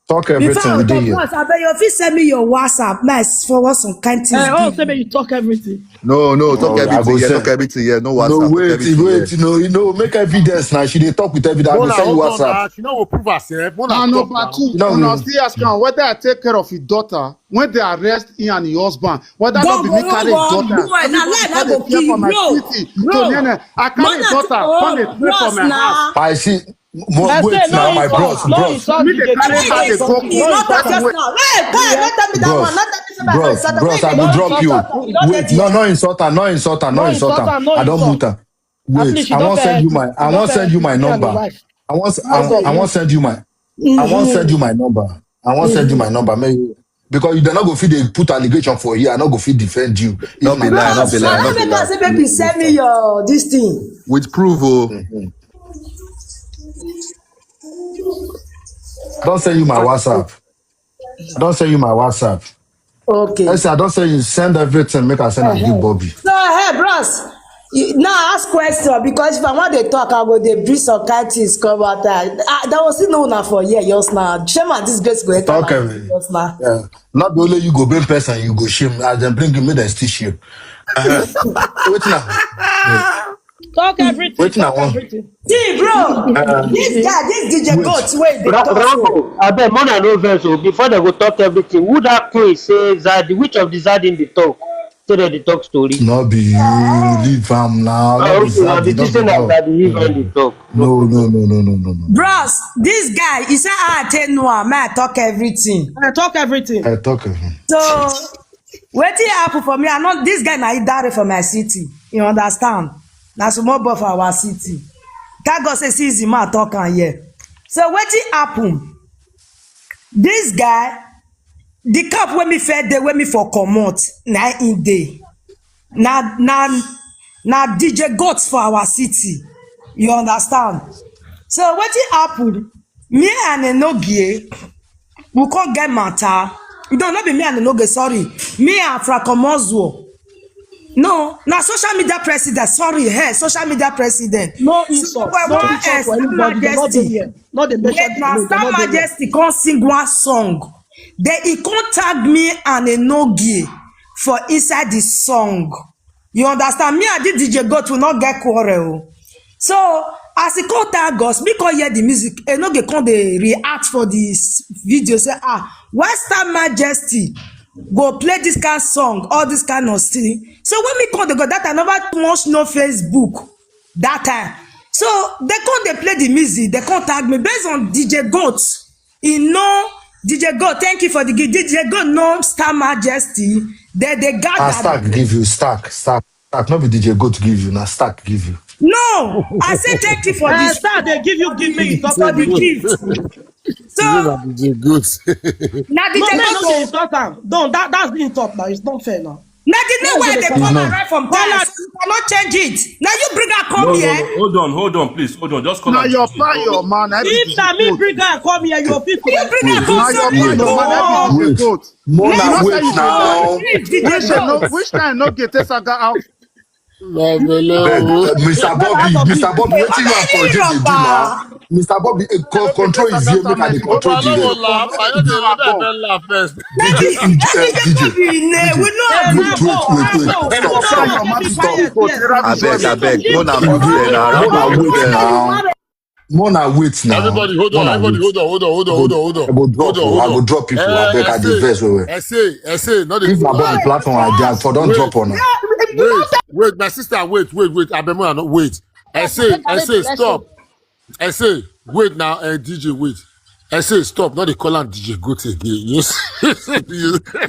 Talk everything. We dey here. Once, I beg you, if you send me your WhatsApp, nice for what some kind things. I also make you talk everything. No, no, talk everything. Yeah, talk everything. Yeah, no WhatsApp. No, wait, wait, no, you know, make evidence now. She dey talk with evidence. I go send you WhatsApp. She no go prove herself. Una number two. Una still ask am whether I take care of his daughter when they arrest him and his husband. Whether not be me carry his daughter. Everybody dey fear for my city. Tonight, I carry daughter come dey pray for my house. I see. Wait now, my bros, bros. Me dey carry her dey go. Bros, bros, I go drop you. Wait, no, no insult her, no insult her, no insult her. I don mute her. Wait, I wan send you my, I wan send you my number. I wan, I wan send you my, I wan send you my number. I wan send you my number. Make, because you dey not go fit dey put allegation for here. I no go fit defend you. No be lie, no be lie, no be lie. Make I say, make you send me your this thing with proof. Oh. Don't send you my WhatsApp. I don send you my WhatsApp. Okay. I say I don send you, send everything. Make I send am give Bobby. So, hey, bros, you, now I ask question, because if I want to talk, I go dey bring some kind things come out. I, I, there was no una for here just now. Shame and disgrace go enter my house just now. Yeah. Not be only you go bring person, you go shame. As dem bring you, make dem still shame. Wait now. Talk everything. Wetin I want? See, bro, this guy, this D J Goat, wait, Rambo, I beg, more than no verse. Oh, before they go talk everything, who that queen say Zadi? Which of the Zadi in the talk? Say that the talk story. No be you, leave am now. No be Zadi, no be Zadi, leave am the talk. No, no, no, no, no, no, no. Bros, this guy, he say, "Ah, take no, man, I talk everything." I talk everything. I talk everything. So, wetin happen for me? I know this guy na Idare for my city. You understand? Na small boy for our city. Thank God say see the man talk am here. So wetin happen? This guy, the cup wey me fair day wey me for comot na in day. Na na na D J Goat for our city. You understand? So wetin happen? Me and Enogie, we come get matter. No, not be me and Enogie, sorry. Me and Fracomozuo. No, na social media president. Sorry, hey, social media president. No insult. No insult for anybody. They no dey here. No dey mention the name. Wait, na Star Majesty come sing one song. Then he come tag me and Enogie for inside the song. You understand? Me and this D J Goat will not get quarrel. So, as he come tag us, me come hear the music, Enogie come dey react for this video. Say, "Ah, why Star Majesty go play this kind of song, all this kind of thing?" So when me come dey go, that I never too much know Facebook that time. So they come dey play the music, they come tag me based on D J Goat. He know D J Goat, thank you for the gift. D J Goat know Star Majesty. They they gather. Stack give you, Stack, Stack, Stack. No be D J Goat give you, na Stack give you. No, I say thank you for this. Stack, they give you, give me for the gift. So D J Goat. Now D J Goat. No, that that's being talked now. It's not fair now. Now the name where they call her right from time. You cannot change it. Now you bring her come here. Hold on, hold on, please, hold on. Just call her. Now your plan, your man. If na me bring her come here, you fit. You bring her come here. Now your plan, your man. Wait. Mona, wait now. Which time no get saga out? Mister Bobby, Mister Bobby, wetin you and Foreign J J do now? Mister Bobby, control his ear, make I dey control the. Let me, let me just be in there. We know how to go. Wait, wait, wait, wait. Stop, stop, stop. Abeg, abeg. Mona mute there now. Mona wait now. Mona wait now. Everybody, hold on. Everybody, hold on, hold on, hold on, hold on, hold on. I go drop you. I go drop people. Abeg, I dey vex well well. I say, I say, not. If na about the platform, I dey for don drop on. Wait, wait, my sister, wait, wait, wait. Abeg, Mona, no, wait. I say, I say, stop. I say, wait now, eh, D J, wait. I say, stop. Not dey call am D J Goat again. Yes.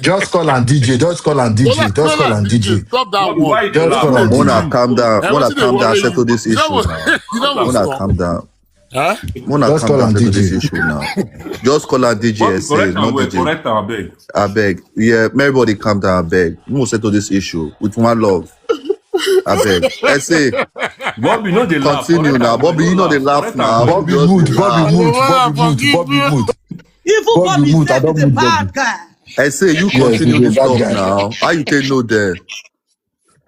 Just call am D J. Just call am D J. Just call am D J. Stop that one. Just call am D J. Mona, calm down. Mona, calm down. Settle this issue now. Mona, calm down. Huh? Mona, calm down. Settle this issue now. Just call am D J. I say, not D J. Correct am, abeg. Abeg. Yeah, everybody calm down, abeg. We go settle this issue with one love. Abeg. I say, Bobby, no dey laugh. Continue now. Bobby, you no dey laugh now. Bobby mood, Bobby mood, Bobby mood, Bobby mood. Even Bobby mood, I don't mood Bobby. I say you continue to talk now. How you take no there?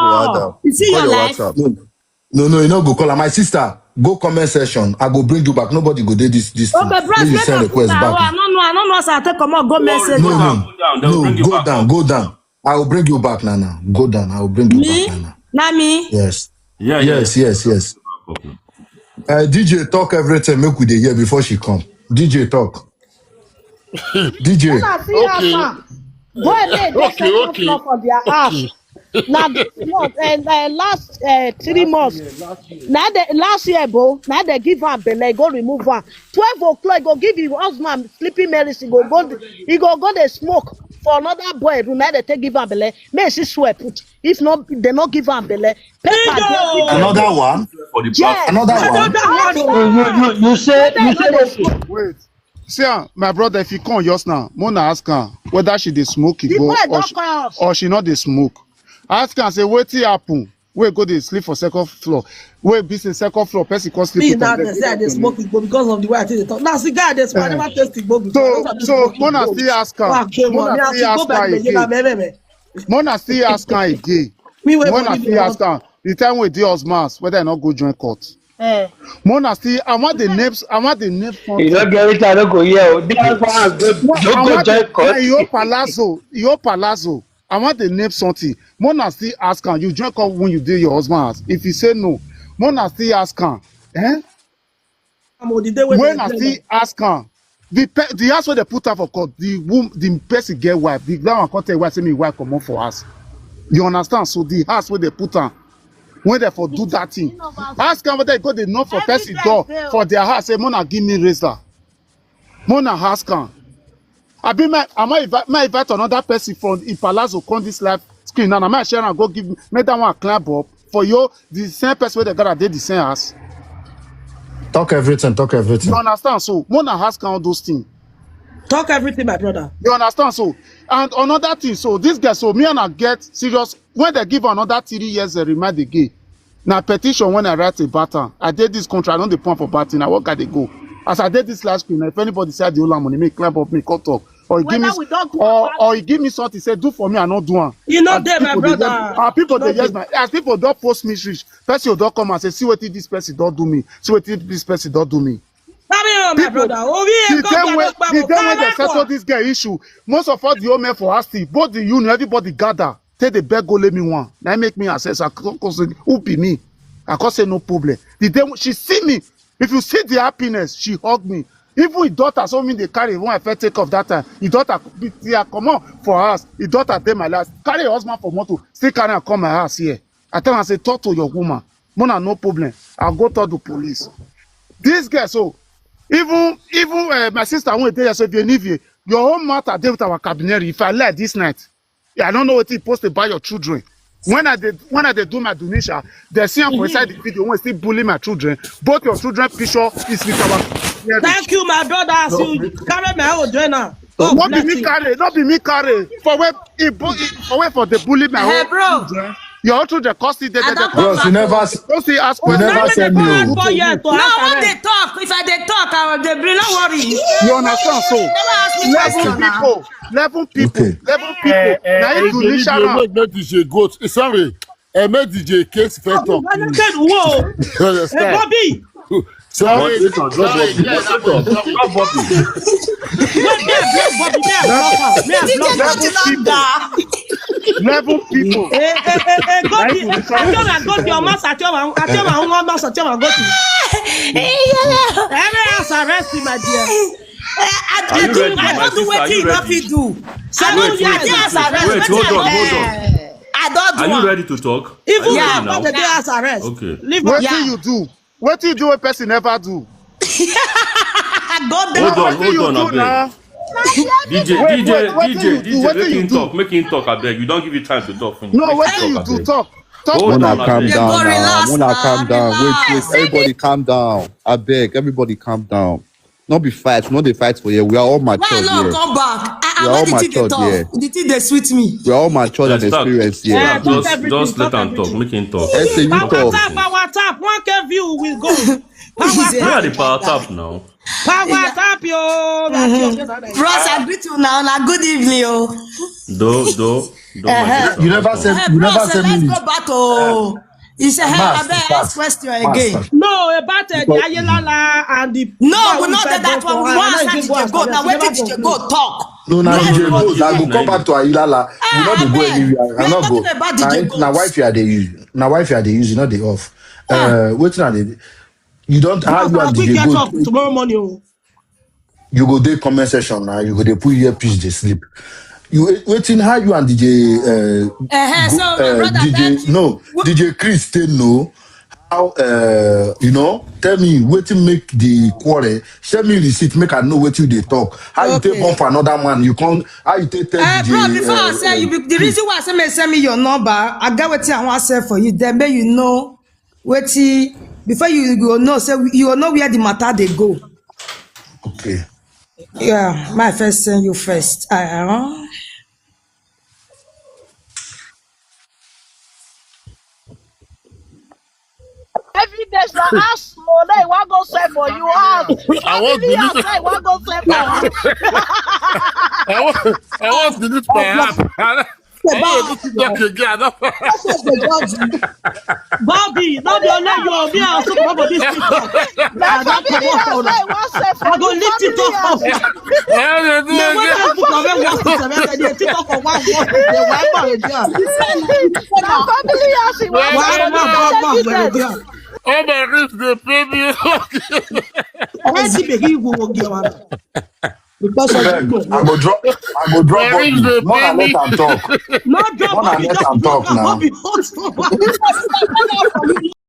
call. You see your life. No, no, no, you no go call her. My sister, go comment section. I go bring you back. Nobody go dey this this thing. Okay, bros, Make you make send I request put my back. I no know. I no know as I take comot go message. No, Am. no, no. Go down, go down. I will bring you back, Nana. Go down. I will bring you Me? back, Nana. Na me. Yes. Yeah, Yes, yes, yes. Uh, D J talk everything. Make we dey hear before she come. D J talk. D J. Una see how far. Boy, they dey Okay, second okay. Floor for their house. Now this month and uh, last uh, three months. Now the last year, bro. Now they give her belle, go remove her. Twelve o'clock, go give him husband sleeping medicine. Go go, he go go dey smoke for another boy room. Now they take give her belle. May she swear put. If not, they not give her belle. Paper, Bingo! dey give her. Another one. For the Yes. Another one. Another one. Another You, you, you, you say, you Another say, one. okay. Wait. See, ah, my brother, if you come just now, Mona ask her whether she dey smoke The igbo boy or don she, call us. or she not dey smoke. Ask her, say, wetin happen? Wey go dey sleep for second floor. Wey be say second floor, person come sleep Me with now am. they say I dey smoke igbo because of the way I take dey talk. Now see guy dey smoke, I never taste igbo before. I So, don't sabi so smoke Mona igbo. still ask her. Fuck, shame on Mona me. I still should go ask back her to the again. man, man. Mona still ask her again. Me wait for Mona the still ask her. The time wey dey husband house, whether I not go join court. Eh. Mona still, I want the names, I want the name You something. Don't get it, I don't go here. This one go, No, don't I go want join the, court. na your palazzo, your palazzo. I want the name something. Mona still ask am. You join court when you dey your husband house. If you say no, Mona still ask am. Eh? I'm on the day when When they I play still ask am, the pe the house where they put her for court, the womb, the person get wife. The that one come tell wife say me wife comot for house. You understand? So the house where they put her, when they for do that thing, ask am whether they go dey knock for Every person guy door dey for their house. Say Mona give me razor. Mona ask am. I be my, am I invite, my invite another person from in palazzo come this live screen now. Am I share and go give me, make that one climb up for you? The same person where they gotta dey the same house. Talk everything. Talk everything. You understand? So Mona ask am all those things. Talk everything, my brother. You understand? So, and another thing, so this girl, so me and her get serious. When they give another three years, they remind again. Now petition when I write about her, I did this contract, I don't depend for bad thing. I work at the go. As I did this last screen, if anybody said the whole money, make climb up, make cut up, or you give me, Whether we don't do or am, or you give me something, say do for me, I not do one. You not there, my brother. Our people they You not yes, my as people don't post me reach. Person don't come and say, see what this person don't do me, see what this person don't do me. Carry on, my brother. Oh, we The ain't day come when to the day when they Alakpa. settle this girl issue, most of all the old men for us, both the union, everybody gather. Take the beg go let me one. Now make me assess. I come come say, who be me? I come say no problem. The day when she see me, if you see the happiness, she hug me. Even his daughter, so me they carry when I first take off that time. His daughter be there, come on for us. His daughter take my last. Carry her husband for motor. Still carry and come my house here. I tell her, say, talk to your woman. Mona, no problem. I'll go talk to police. This girl, so even even uh, my sister won't tell you, so if you leave here, your own matter deal with our cabinet. If I lie this night, yeah, I don't know what he posted by your children. When I did when I did do my Dunisha, they see am for inside the video when still bully my children. Both your children picture is with our cabinet. Thank you, my brother. As you carry my own join now. God What be bless me you. Carry? Not be me carry. For where he, bu- he for where for the bully my Hey, own bro. children. Your own children come still dey I there, don't come talk. Bros, you never s- come still ask you never questions. send me. Never Oh. call you to No, ask when arrest. They talk. If I they talk, I will they bring. No worry. You understand? So Never ask me eleven question now. people, eleven people, Okay. eleven people. Eh, Now eh, you eh, do David, Nishana. you make D J Goat. Eh, sorry. Eh, make D J Case first talk, please. Whoa. You understand? Bobby. Sorry. Moderator, drop Sorry, Bobby. yes, Moderator, drop, drop Bobby. Wait, me, I block Bobby. Me, I block am. Me, I block am. Eleven people. Eleven people. Hey, hey, hey, hey, go Now be. you do Atioma, go be your master. Atioma, Atioma, who want master? Atioma, go to. Every house arrest me, my dear. Are you ready, my sister? Are you ready? Do. Seven Wait, years. wait, wait, wait, wait, hold on, hold on. I don't do Are you am. Ready to talk? Even Are you me, ready I now? got the day house arrest. Okay. Leave What her. do you do? What do you do when person never do? I got Hold them. on, What do you hold on, do abeg. now? D J, Wait, D J, wait, what do D J, you do? D J, What do make you him do? Talk, make him talk, abeg. You don't give you time to talk. Finish. No, Make what him do you talk, do? abeg. Talk. Talk Hold to Una on, me. calm abeg. down Go now. relax Una now, calm down. Wait, wait. Relax. Everybody calm down. I beg. Everybody calm down. No be fight. No dey fight for here. We are all Why matured not here. Come back? I, I We are why all the thing they matured talk. here. The thing they sweet me. We are all matured Yeah, and start. Experienced here. Yeah, Start. talk Just, everything, just let talk am talk. Everything. Make him talk. Ese, you Power talk. tap, power tap, one K view will go. Power Where are the tap. Power Tap now? Power tap, yo. That's your Bros, I greet you now. Now, good evening, oh. Do, do, do, my sister. You never send. You never Let's send me. Go back to. He said, hey, I Master, better ask Master, question Master. Again. No, about uh, the Ayelala and the No, man we who not said that go one. for We her. want Now answer you D go J ask Goat. her. Now, She where never did D J complain. Goat talk? No, now No, D J no, no, Goat. no, I go no, come no. Back to Ayilala. We Ah, not dey go abeg. Anywhere. We I are not go. Talking about D J Goat. Now wife you are dey use. Now wife you are dey use. You know the off. Uh, waiting at the. You don't how Bros, you I and quick D J get Goat. Up tomorrow morning. Oh. You go dey comment section now. You go dey put earpiece dey sleep. You waiting how you and D J uh, Uh-huh, Go- so my uh, brother, D J thank you. No, D J Chris still know how uh, you know. Tell me wetin make the quarrel. Show me receipt make I know wetin you dey talk. How you take Okay. Born for another man? You come how you take tell Uh, D J. Bro, before I uh, say uh, you, be- the reason why I say me send me your number, I get wetin I want sell for you. Then make you know wetin before you go know say you go know where the matter they go. Okay. Yeah, my first send you first. I uh, Every day, so ask Mona, I want go sell for you house. I want Family house, delete. I want go sell for you. I want, I want to delete my app. I want to talk again. I don't- Bobby, not the only you. Me, I also come up for this TikTok. I don't come up for that. I go lift it up. I want to do No, when again. I put on one one six seven, they TikTok for one one six seven. Why am I again? Na family house, I want Why am I sell for you. again? All my ribs they pay me. Why is it making you go again? Because of Abeg, I go drop. I go drop. My ribs Bobby. dey Mona pay me. Let am talk. No drop. Mona Bobby, Let just am drop talk am. Now. Bobby, hold on.